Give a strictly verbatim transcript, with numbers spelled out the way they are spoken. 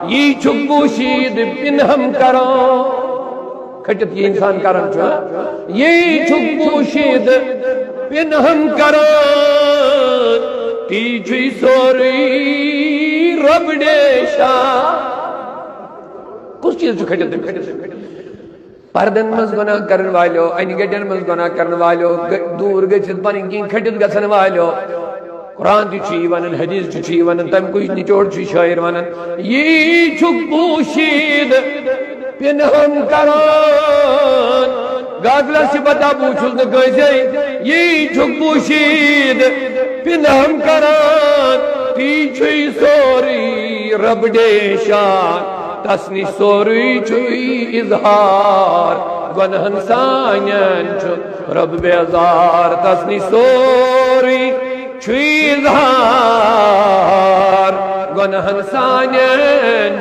یی چھُکھ پوشید پنہم کران۔ کھٔٹِتھ یہِ انسان کران چھُ، ہا؟ یی چھُکھ پوشید پنہم کران، تی چھُے سورُے رب ڈیشان۔ کُس چیٖز چھُ کھٔٹِتھ؟ پردن منٛز گۄناہ کرن والیو، انہِ گٹن منٛز گۄناہ کرن والیو، گ-، دوٗر گٔژھِتھ پنٕنۍ کِنۍ کھٔٹِتھ گژھن والیو۔ قرآن تہِ چھُ یی ونان، حدیث تہِ چھُ یی ونان، تمہِ کُے نچوڑ چھُ شٲعر ونان۔ یی چھُکھ پوشید پنہم کران۔ گاگلس چھِ پتہ، بہٕ وٕچھُس نہٕ کٲنٛسے۔ یی چھُکھ پوشید پنہم کران، تی چھُے سورُے رب ڈیشان۔ تس نِش سورُے چھُے اظہار، گۄنہن سانٮ۪ن چھُ رب بیزار۔ تس نِش سورُے چھُے اظہار، گۄنہن سانٮ۪ن